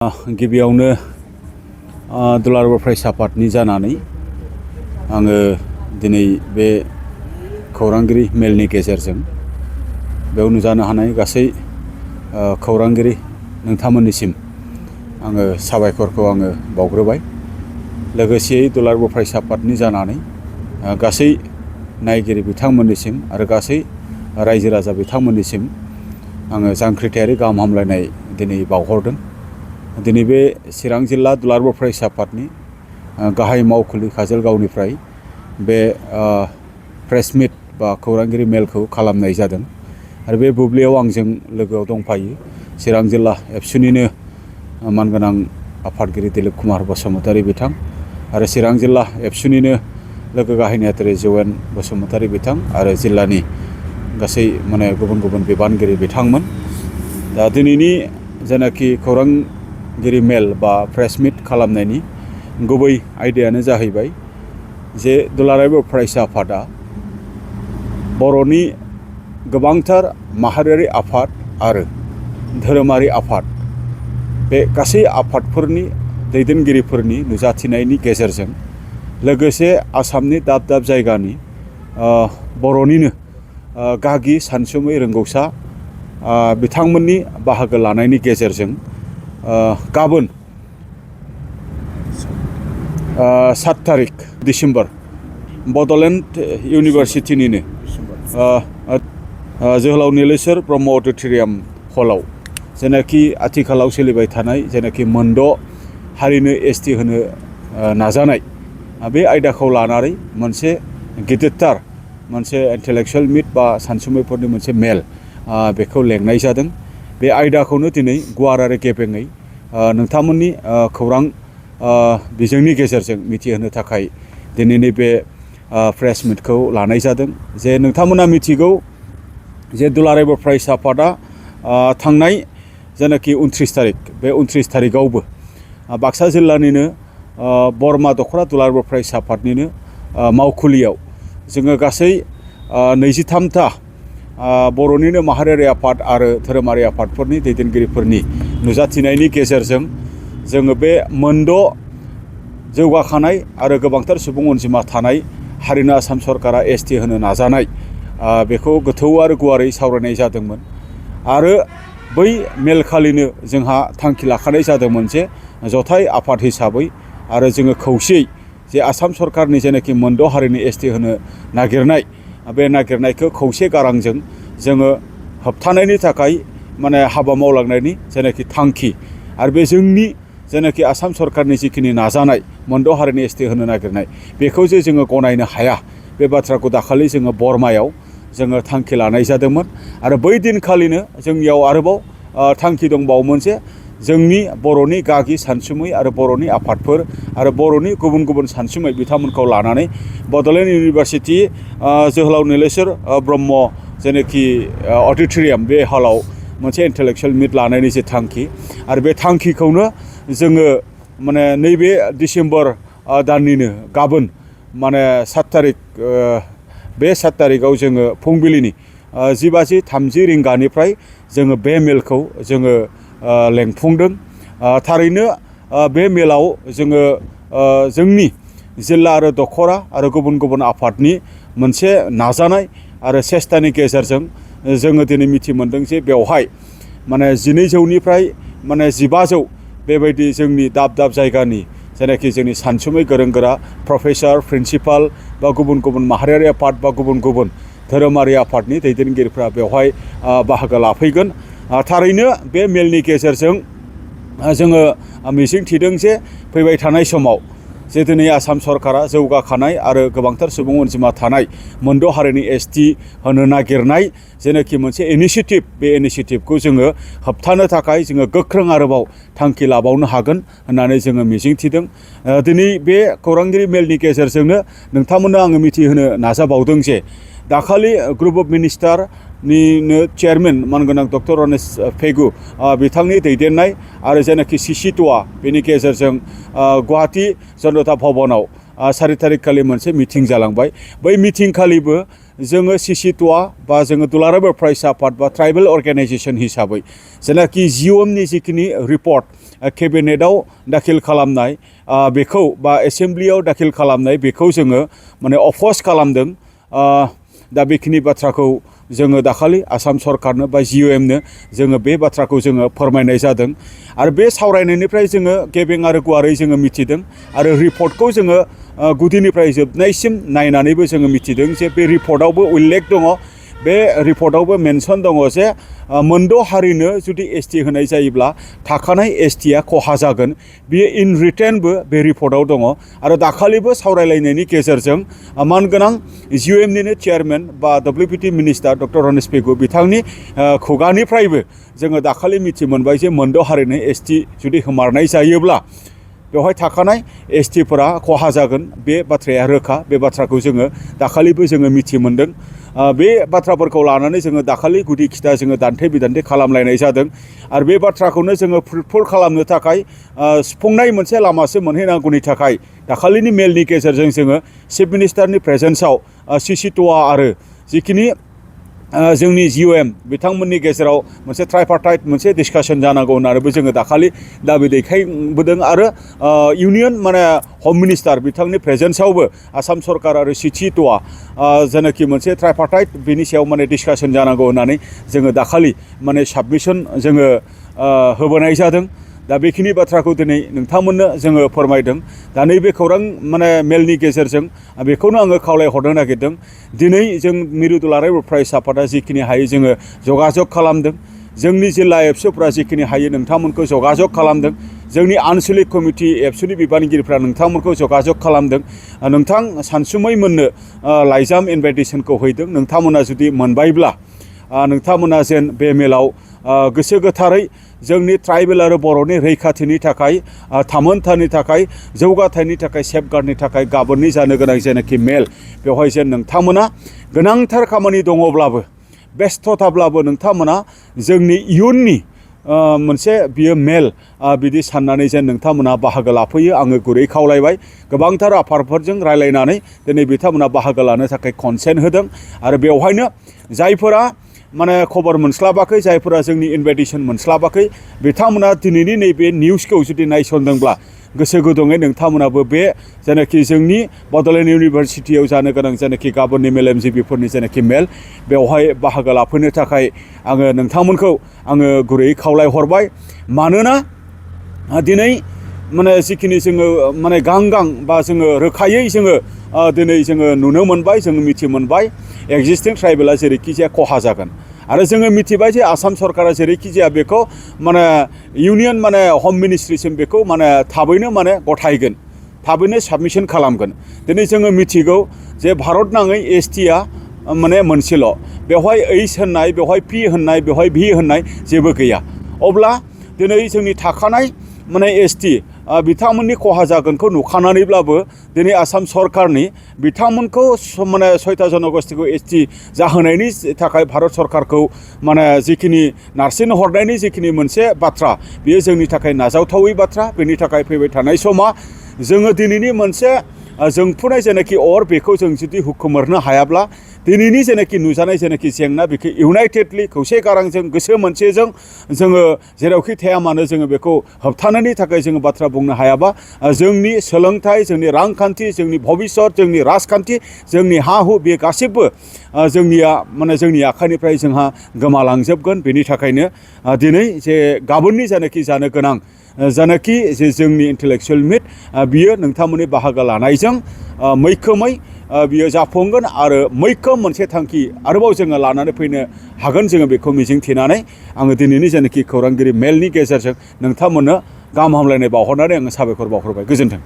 गिबियावनो दुलाराय बर' फरायसा आफादनि जानानै आङो दिनै बे खौरांगिरि मेलनि गेजेरजों बेयाव नुजानो हानाय गासै खौरांगिरि नोंथांमोननिसिम आङो साबायखरखौ आङो बावग्रोबाय। लोगोसेयै दुलाराय बर' फरायसा आफादनि जानानै गासै नायगिरि बिथांमोननिसिम आरो गासै रायजो राजा बिथांमोननिसिम आङो जांख्रिथायारि गाहाम हामलायनाय दिनै बावहरदों। दिनै बे चिरां जिल्ला दुलाराय बर' फरायसा आफादनि गाहाय मावखुलि काजलगावनिफ्राय बे प्रेस मिट बा खौरांगिरि मेलखौ खालामनाय जादों आरो बे बुब्लियाव आंजों लोगोआव दंफायो चिरां जिल्ला एबसुनिनो मानगोनां आफादगिरि दिलीप कुमार बसुमतारी बिथां आरो चिरां जिल्ला एबसुनिनो लोगो गाहाय नेहाथारि जयेन बसुमतारी बिथां आरो जिल्लानि गासै गुबुन गुबुन बिबानगिरि बिथांमोन। दा दिनैनि जेनाखि खौरांगिरि मेल बा प्रेस मिट खालामनायनि गुबै आयदायानो जाहैबाय जे दुलाराय बर' फरायसा आफादा बर'नि गोबांथार माहारियारि आफाद आरो धोरोमारि आफाद बे गासै आफादफोरनि दैदेनगिरिफोरनि नुजाथिनायनि गेजेरजों लोगोसे आसामनि दाब दाब जायगानि बर'निनो गागि सानसुमै रोंगौसा बिथांमोननि बाहागो लानायनि गेजेरजों गाबोन 7 तारिख डिसेम्बर बड'लेण्ड इउनिभारसिटिनिनो जोहोलाव नीलेश्वर ब्रह्म अडिट'रियाम हलाव जेनाखि आथिखालाव सोलिबाय थानाय जेनाखि मोनद' हारिनो एसटि होनो नाजानाय बे आयदाखौ लानानै मोनसे गिदिरथार मोनसे इन्टेलेक्सुवेल मिट बा सानसुमैफोरनि मोनसे मेल बेखौ लेंनाय जादों। बे आयदाखौनो दिनै गुवार आरो गेबेङै नोंथांमोननि खौरां बिजोंनि गेजेरजों मिथिहोनो थाखाय दिनैनि बे प्रेस मिटखौ लानाय जादों। जे नोंथांमोना मिथिगौ जे दुलाराय बर' फरायसा आफादा थांनाय जेनाखि 29 तारिख बे 29 तारिखआवबो बाक्सा जिल्लानिनो बरमा दख'रा दुलाराय बर' फरायसा आफादनिनो मावखुलियाव जोङो गासै 23ता बर'निनो माहारियारि आफाद आरो धोरोमारि आफादफोरनि दैदेनगिरिफोरनि नुजाथिनायनि गेजेरजों जोङो बे मोनद' जौगाखानाय आरो गोबांथार सुबुं अनजिमा थानाय हारिनो आसाम सरकारा एसटि होनो नाजानाय बेखौ गोथौ आरो गुवारै सावरायनाय जादोंमोन आरो बै मेलखालिनो जोंहा थांखि लाखानाय जादोंमोन जे जथाय आफाद हिसाबै आरो जोङो खौसेयै जे आसाम सरकारनि जेनाखि मोनद' हारिनि एसटि होनो नागिरनाय बे नागिरनायखौ खौसे गारांजों जोङो होबथानायनि थाखाय हाबा मावलांनायनि जेनाखि थांखि आरो बे जोंनि जेनाखि आसाम सरकारनि जिखिनि नाजानाय मोनद' हारिनि एसटि होनो नागिरनाय बेखौ जे जोङो गनायनो हाया बे बाथ्राखौ दाखालि जोङो बरमायाव जोङो थांखि लानाय जादोंमोन आरो बै दिनखालिनो जोंनियाव आरोबाव थांखि दंबावोमोन जे जोंनि बर'नि गागि सानसुमै आरो बर'नि आफादफोर आरो बर'नि गुबुन गुबुन सानसुमै बिथांमोनखौ लानानै बड'लेण्ड इउनिभारसिटि जोहोलाव नीलेश्वर ब्रह्म जेनाखि अडिट'रियाम बे हलाव मोनसे इन्टेलेक्सुवेल मिट लानायनि जे थांखि आरो बे थांखिखौनो जोङो नैबे डिसेम्बर दाननिनो गाबोन 7 तारिख बे 7 तारिखआव जोङो फुंबिलिनि 10:30 रिंगानिफ्राय जोङो बे मेलखौ जोङो लेंफुंदों। थारैनो बे मेलाव जोङो जोंनि जिल्ला आरो दख'रा आरो गुबुन गुबुन आफादनि मोनसे नाजानाय आरो सेस्तानि गेजेरजों जोङो दिनै मिथि मोनदों जे बेवहाय 1200निफ्राय 1500 बेबायदि जोंनि दाब दाब जायगानि जेनाखि जोंनि सानसुमै गोरों गोरा प्रफेसर प्रिन्सिपाल बा गुबुन गुबुन माहारियारि आफाद बा गुबुन गुबुन धोरोमारि आफादनि दैदेनगिरिफ्रा बेवहाय बाहागो लाफैगोन। थारैनो बे मेलनि गेजेरजों जोङो मिजिं थिदों जे फैबाय थानाय समाव जे दिनै आसाम सरकारा जौगाखानाय आरो गोबांथार सुबुं अनजिमा थानाय मोनद' हारिनि एसटि होनो नागिरनाय जेनाखि मोनसे इनिसियेटिभ बे इनिसियेटिभखौ जोङो होबथानो थाखाय जोङो गोख्रों आरोबाव थांखि लाबावनो हागोन होननानै जोङो मिजिं थिदों। दिनै बे खौरांगिरि मेलनि गेजेरजोंनो नोंथांमोननो आङो मिथिहोनो नाजाबावदों जे दाखालि ग्रुप अफ मिनिस्टारनिनो चेयारमेन मानगोनां डक्टर रनेश पेगु बिथांनि दैदेननाय आरो जेनाखि सिसिट'आ बेनि गेजेरजों गुवाहाटी जनता भवनाव 4 तारिख खालि मोनसे मिटिं जालांबाय। बै मिटिं खालिबो जोङो सिसिट'आ बा जोङो दुलाराय फरायसा आफाद बा ट्राइबेल अर्गेनाइजेशन हिसाबै जेनाखि जिअएमनि जिखिनि रिपर्ट केबिनेटआव दाखिल खालामनाय बेखौ बा एसेम्ब्लियाव दाखिल खालामनाय बेखौ जोङो माने अफस खालामदों। दा बेखिनि बाथ्राखौ जोङो दाखालि आसाम सरकारनो बा जिअएमनो जोङो बे बाथ्राखौ जोङो फोरमायनाय जादों आरो बे सावरायनायनिफ्राय जोङो गेबें आरो गुवारै जोङो मिथिदों आरो रिपर्टखौ जोङो गुदिनिफ्राय जोबनायसिम नायनानैबो जोङो मिथिदों जे बे रिपर्टआवबो उल्लेख दङ। बे रिपर्टआवबो मेनसन दङ जे मोनद' हारिनो जुदि एसटि होनाय जायोब्ला थाखानाय एसटिआ खहा जागोन। बियो इन रिटेनबो बे रिपर्टआव दङ आरो दाखालिबो सावरायलायनायनि गेजेरजों मानगोनां जिअएमनिनो चेयारमेन बा WPT minister doctor Ranesh Pegu बिथांनि खुगानिफ्रायबो जोङो दाखालि मिथि मोनबाय जे मोनद' हारिनो एसटि जुदि होमारनाय जायोब्ला बेवहाय थाखानाय एसटिफोरा खहा जागोन। बे बाथ्राया रोखा। बे बाथ्राखौ जोङो दाखालिबो जोङो मिथि मोनदों। बे बाथ्राफोरखौ लानानै जोङो दाखालि गुदि खिथा जोङो दान्थे बिदान्थे खालामलायनाय जादों आरो बे बाथ्राखौनो जोङो फ्रुटफुल खालामनो थाखाय सुफुंनाय मोनसे लामासो मोनहैनांगौनि थाखाय दाखालिनि मेलनि गेजेरजों जोङो चिफ मिनिस्टारनि प्रेजेन्सआव सिसिट'आ आरो जिखिनि जोंनि जिअएम बिथांमोननि गेजेराव मोनसे ट्राइपार्टाइट मोनसे डिसकासन जानांगौ होननानैबो जोङो दाखालि दाबि दैखायबोदों आरो इउनियन माने हम मिनिस्टार बिथांनि प्रेजेन्सआवबो आसाम सरकार आरो सिसिट'आ जेनाखि मोनसे ट्राइपार्टाइट बेनि सायाव माने डिसकासन जानांगौ होननानै जोङो दाखालि माने साबमिसन जोङो होबोनाय जादों। दा बेखिनि बाथ्राखौ दिनै नोंथांमोननो जोङो फोरमायदों। दा नैबे खौरां माने मेलनि गेजेरजों बेखौनो आङो खावलायहरनो नागिरदों। दिनै जों मिरु दुलाराय फरायसा आफादा जिखिनि हायो जोङो जगाजग खालामदों। जोंनि जिल्ला एबसुफ्रा जिखिनि हायो नोंथांमोनखौ जगाजग खालामदों। जोंनि आनसलिक कमिटि एबसुनि बिबानगिरिफ्रा नोंथांमोनखौ जगाजग खालामदों। नोंथां सानसुमै मोननो लाइजाम इनभाइटेसनखौ हैदों। नोंथांमोना जुदि मोनबायब्ला नोंथांमोना जेन बे मेलाव गोसो गोथारै जोंनि ट्राइबेल आरो बर'नि रैखाथिनि थाखाय थामोनथानि थाखाय जौगाथायनि थाखाय सेफगार्डनि थाखाय गाबोननि जानो गोनां जेनाखि मेल बेवहाय जेन नोंथांमोना गोनांथार खामानि दङब्लाबो बेस्थ'थाब्लाबो नोंथांमोना जोंनि इयुननि मोनसे बियो मेल बिदि साननानै जेन नोंथांमोना बाहागो लाफैयो आङो गुरै खावलायबाय। गोबांथार आफादफोरजों रायलायनानै दिनै बिथांमोना बाहागो लानो थाखाय कनसेन्ट होदों आरो बेवहायनो जायफोरा माने खबर मोनस्लाबाखै जायफोरा जोंनि इनभाइटेसन मोनस्लाबाखै बिथांमोना दिनैनि नैबे निउसखौ जुदि नायसनदोंब्ला गोसो गुदुङै नोंथांमोनाबो बे जेनाखि जोंनि बड'लेण्ड इउनिभारसिटियाव जानो गोनां जेनाखि गाबोननि मेलेमजिबिफोरनि जेनाखि मेल बेवहाय बाहागो लाफैनो थाखाय आङो नोंथांमोनखौ आङो गुरैयै खावलायहरबाय। मानोना दिनै माने जिखिनि जोङो माने गां बा जोङो रोखायै जोङो दिनै जोङो नुनो मोनबाय जोङो मिथि मोनबाय एक्जिस्टिं ट्राइबेला जेरैखि जाया खहा जागोन आरो जोङो मिथिबाय जे आसाम सरकारा जेरैखि जाया बेखौ माने इउनियन माने हम मिनिस्ट्रिसिम बेखौ माने थाबैनो माने गथायगोन थाबैनो साबमिसन खालामगोन। दिनै जोङो मिथिगौ जे भारत नाङै एसटिआ माने मोनसेल' बेवहाय ओइस होननाय बेवहाय पि होननाय बेवहाय भि होननाय जेबो गैया। अब्ला दिनै जोंनि थाखानाय माने एसटि बिथांमोननि खहा जागोनखौ नुखानानैब्लाबो दिनै आसाम सरकारनि बिथांमोनखौ माने 6था जनगोष्ठीखौ एसटि जाहोनायनि थाखाय भारत सरकारखौ माने जिखिनि नारसिन हरनायनि जिखिनि मोनसे बाथ्रा बेयो जोंनि थाखाय नाजावथावै बाथ्रा। बेनि थाखाय फैबाय थानाय समा जोङो दिनैनि मोनसे जोंफुनाय जेनाखि बेखौ जों जुदि हुखुमोरनो हायाब्ला दिनैनि जेनाखि नुजानाय जेनाखि जेंना बेखौ इउनाइटेडलि खौसे गारांजों गोसो मोनसेजों जोङो जेरावखि थाया मानो जोङो बेखौ होबथानायनि थाखाय जोङो बाथ्रा बुंनो हायाबा जोंनि सोलोंथाइ जोंनि रांखान्थि जोंनि भबिष्यत जोंनि राजखान्थि जोंनि हा हु बे गासिबो जोंनिया माने जोंनि आखाइनिफ्राय जोंहा गोमालांजोबगोन। बेनि थाखायनो दिनै जे गाबोननि जानाखि जानो गोनां जानाखि जे जोंनि इन्टेलेक्सुयेल मिट बियो नोंथांमोननि बाहागो लानायजों मैखोमै बियो जाफुंगोन आरो मैखोम मोनसे थांखि आरोबाव जोङो लानानै फैनो हागोन जोङो बेखौ मिजिंथिनानै आङो दिनैनि जेनाखि खौरांगिरि मेलनि गेजेरजों नोंथांमोननो गाहाम हामलायनाय बावहरनानै आङो साबायखर बावहरबाय। गोजोन्थों।